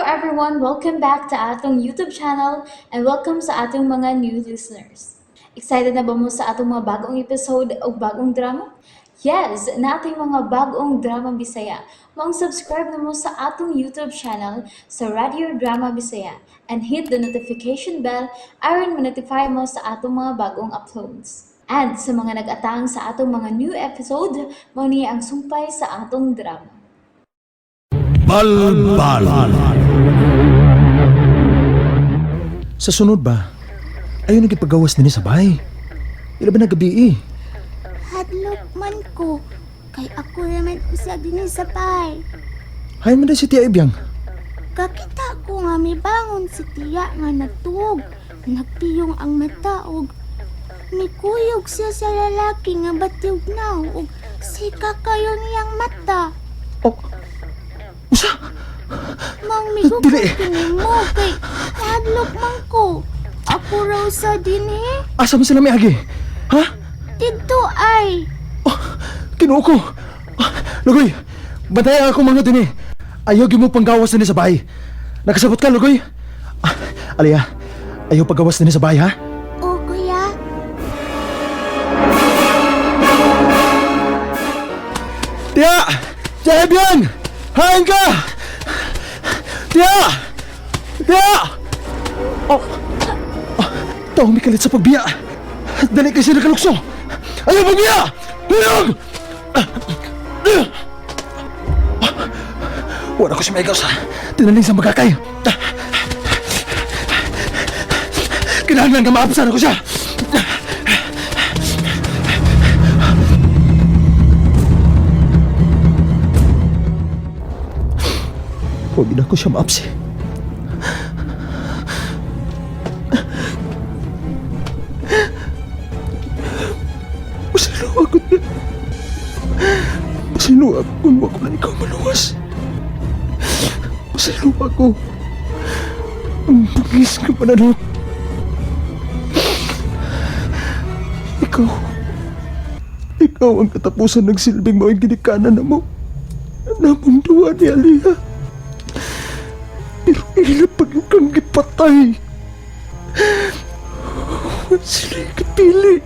everyone! Welcome back to atong YouTube channel and welcome sa atong mga new listeners. Excited na ba mo sa atong mga bagong episode o bagong drama? Yes, nating mga bagong drama Bisaya. Maong subscribe na mo sa atong YouTube channel sa Radio Drama Bisaya and hit the notification bell aron ma-notify mo sa atong mga bagong uploads. And sa mga nag-atang sa atong mga new episode, mao ni ang sumpay sa atong drama. Balbal. Sa sunod ba, ayaw nagipagawas din sa bahay. Ila ba nagabi eh? Hadlok man ko. Kay ako naman usa dinhi sa bahay. Hain man din si Tia Ibyang. Kakita ko nga mibangon si tiya nga natuog. Nagpiyong ang mata og mikuyog siya sa lalaki nga batiog na og sika kayo niyang mata. Oh, usa! Mang migukot Dili. kini mo kay hadlok man ko. Ako raw sa dinhi. Asa man sila miagi? Ha? Didto ay. Oh, Kinuo ko! Ah, Lugoy! Bantayan ako mga din eh. Ayaw gyud mo panggawas din sa bahay. Nakasabot ka, Lugoy? Ah, Aliyah, ayaw paggawas din sa bahay, ha? O kuya, Tia! Tia Ibyang! Hain ka! Tia! Tia! Oh! Oh, Tao may kalit sa pagbiya! Dali kasi nakalukso! Ayaw pagbiya! Tuyog! Wala ko siya maigaw sa tinaling sa magkakay. Kinahanglan ka maapsan ako siya! Huwag na ko siya maapsi. Pasilo ako niya. Pasilo ako kung wag ko na ikaw maluwas. Pasilo ako. Ang bugis ka pananot. Ikaw. Ikaw ang katapusan ng silbing mo ang ginikanan na mo. Namong duwa ni Aliyah. Pero ila pag kang gipatay. Wa sila kapili.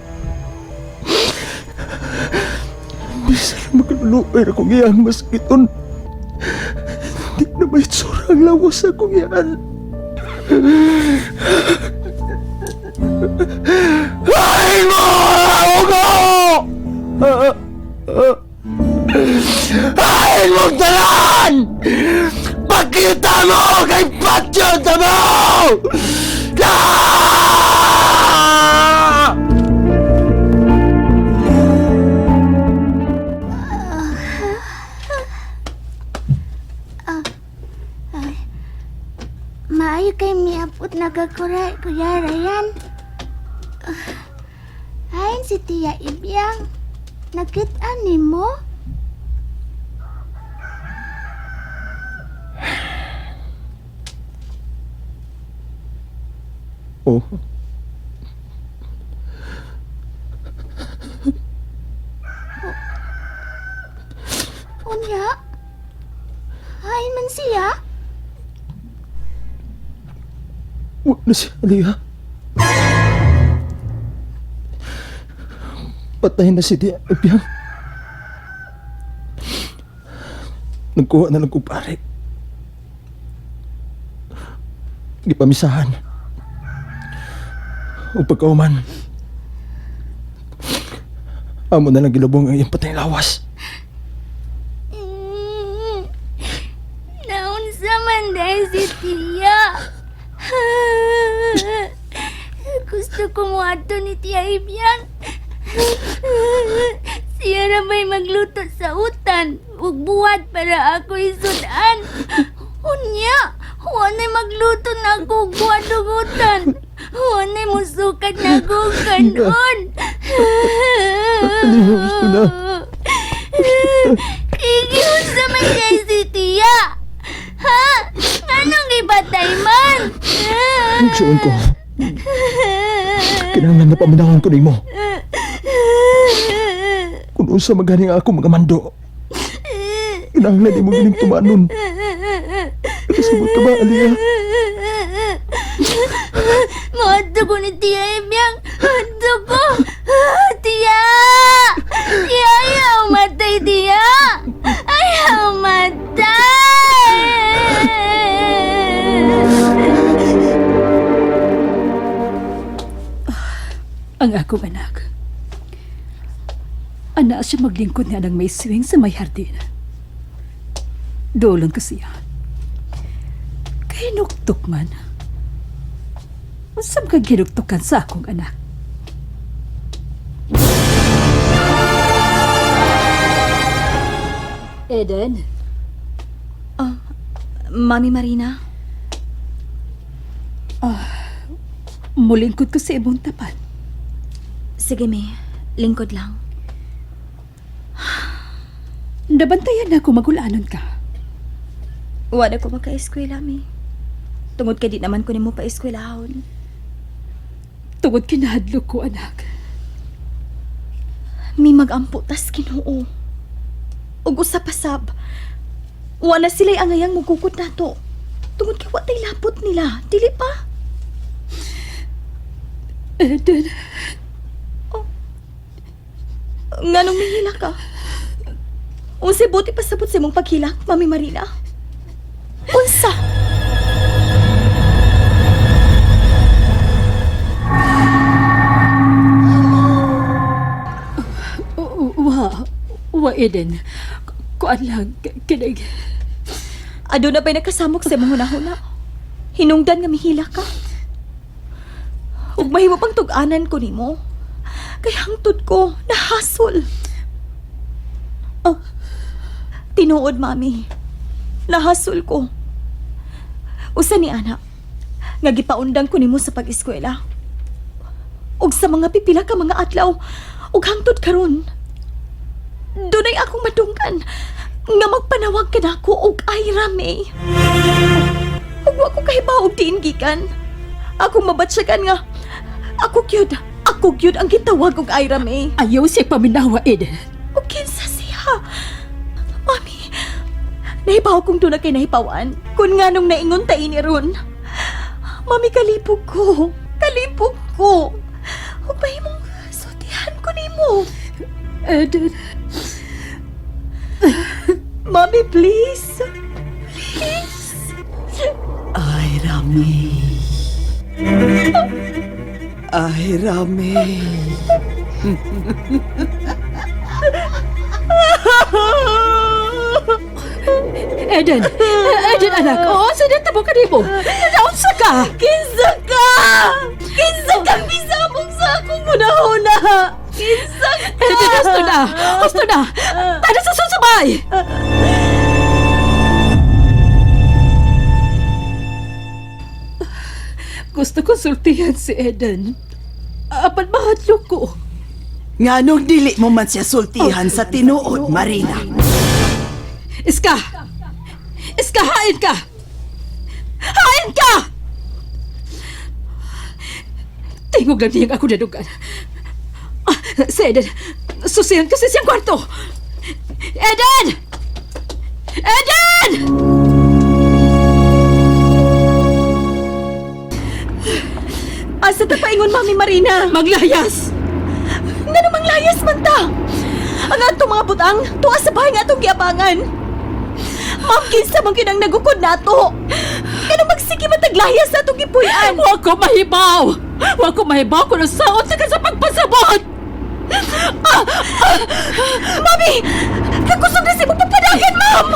Bisa na makaluluoy na kung iyang masakiton. Hindi na may tsura ang lawas akong iyaan. Ay mo! Ako! Ay mong tanan! Pakita mo kay Patyon sa mo! Ah! Maayo kay miabot nagakura, Kuya Ryan. Ayon si Tia Ibyang. Nakita ni mo? Oh. Unya? Hain man siya? Wa na si Aliyah. Patay na si Tia Ibyang. Nagkuha na lang ko pare. Gipamisahan. O pagkauman. Amo na lang gilubong ang iyang patay lawas. Naunsa man dahil si Tia. Gusto ko mo ato ni Tia Ibyang. Siya ra may magluto sa utan ug buhat para ako isudan. Unya, wa na'y magluto na ako og buhat ug utan. Wa na'y musukat na ako og kanon. Gusto na. Igiunsa man kay si Tia. Ha? Anong ibatay man? Nagsuon ko. Kinahanglan na paminahon ko nimo. Kung unsa magani nga ako mga mando. Kinahanglan nimo gining tumanon. Nakasabot ka ba, Aliyah? Maadto ko ni Tia Ibyang. Adto ko. Tia! Tia, ayaw matay, Tia! Ayaw matay! Ang akong anak. Ana siya maglingkod nga ng may swing sa may hardin. Dolon ko siya. Kay nuktok man. Unsam ka ginuktukan sa akong anak? Eden, Mami Marina, mulingkod ko sa imong tapat. sige me, lingkod lang. Nabantayan na ako magulanon ka. Wala ko maka-eskwela, me. Tungod kay di naman ko nimo pa-eskwelahon. Tungod kinahadlok ko, anak. Mi magampo tas Ginoo. Ug usa pa sab. Wala sila'y angayang mugukot nato. Tungod kay wa tay lapot nila, dili pa. Eden, Nganong mihila ka? Unsay buti pasabot sa imong paghilak, Mami Marina? Unsa? wa, wa Eden. Kuan lang, kinig. Aduna ba'y nakasamok sa imong hunahuna? Hinungdan nga mihila ka. Ug mahimo pang tug-anan ko nimo. Kay hangtod ko, nahasol. Oh, tinuod, mami. Nahasol ko. Usa ni ana, nga gipaundang ko nimo sa pag-eskwela. Ug sa mga pipila ka mga adlaw, ug hangtod karon. Dunay akong madunggan nga magpanawag ka nako og ay rami. Ug wa ko kahibaw og diin gikan. Akong mabatsyagan nga ako gyud ang gitawag og Ira May. Ayaw siya paminawa, Eden. Ug kinsa siya? Mami, nahibaw kong doon na kay nahibawan. Kun nga nung naingon ta ini ron. Mami, kalipog ko. Kalipog ko. Ug mahimong sultihan ko nimo. Eden, Mami, please. Please. Ay, Rami. Ay, Rami. Eden, Eden anak, oo, sa tabo ka nimo. Naunsa ka? Kinsa ka! Kinsa kang bisamong sa akong hunahuna! Kinsa ka! Eden, husto na, husto na. Tara sa susubay. Gusto ko sultihan si Eden. Apan mahadlok ko. Nganong dili mo man siya sultihan sa tinuod, Marina. Iska! Iska, hain ka! Hain ka! Tingog lang niyang ako nadugan. Ah, si Eden, susiyan kasi siyang kwarto. Eden! Eden! Asa ta paingon, Mami Marina? Maglayas! Nga namang layas man ta! Ang atong mga butang, tuwa sa bahay nga atong giabangan. Ma'am, kinsa man kinang nagukod nato. Kano magsige man taglayas sa atong gipuy-an. Wa ko mahibaw! Wa ko mahibaw kung nasaot na ka sa pagpasabot! Mami! Kakusog na si mong pagpadagan, ma'am!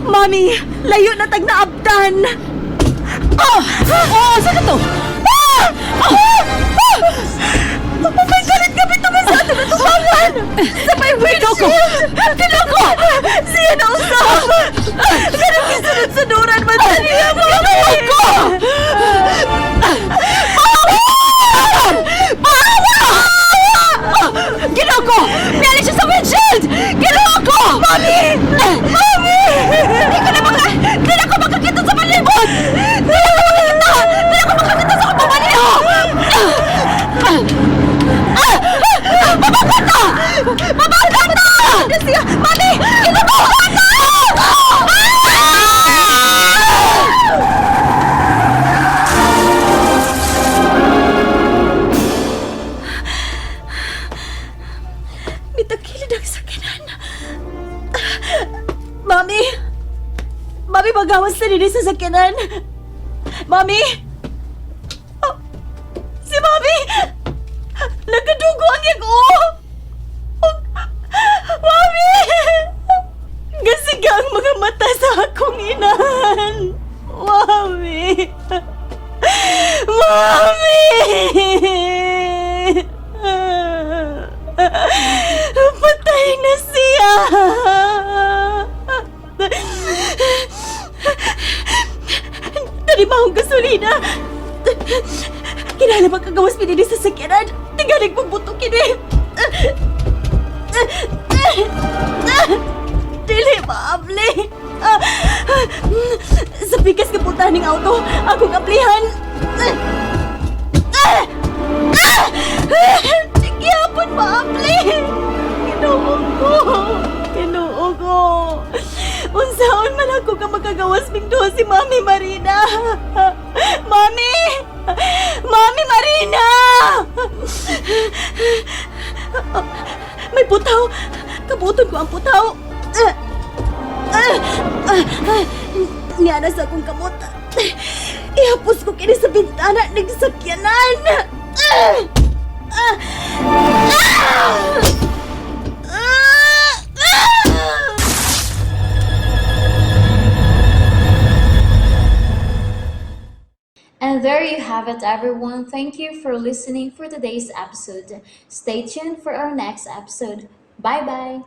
Mami, layo na tag naabtan. Oh! Oh, sa ka to? Ah! Ah! Ah! May galit kami tungkol sa atong natubangan! Sa may windshield! Tinoko! Siya na usap! Ganun kisunod-sunuran man sa niya, Mami! Ko! Ginoo ko! Nali siya sa windshield! Ginoo ko! Mami! Mami! Hindi ko na maka... Hindi na ko makakita sa palibot! Hindi na ko makakita! Hindi na ko makakita sa akong pamaniho! Kilid ang sakyanan. Mami! Mami, magawas na din sa sakyanan. Mami! Oh, si Mami! Nagadugo ang yago! Oh, Mami! Gasiga ang mga mata sa akong inahan. Mami! Mami! Patay na siya! Dali ba akong gasolina? Kinahanglan magkagawas pinili sa sakyanan. Tingalig mong kini. Dili maabli. Sa pikas nga puntahan ning auto, akong ablihan. Gihapon maabli. Ginoo ko. Ginoo ko. Unsaon man ako ka makagawas ming duha si Mami Marina. Mami! Mami Marina! May putaw! Kabuton ko ang putaw! Niana sa akong kamot. Ihapos ko kini sa bintana ng sakyanan! And there you have it, everyone. Thank you for listening for today's episode. Stay tuned for our next episode. Bye bye.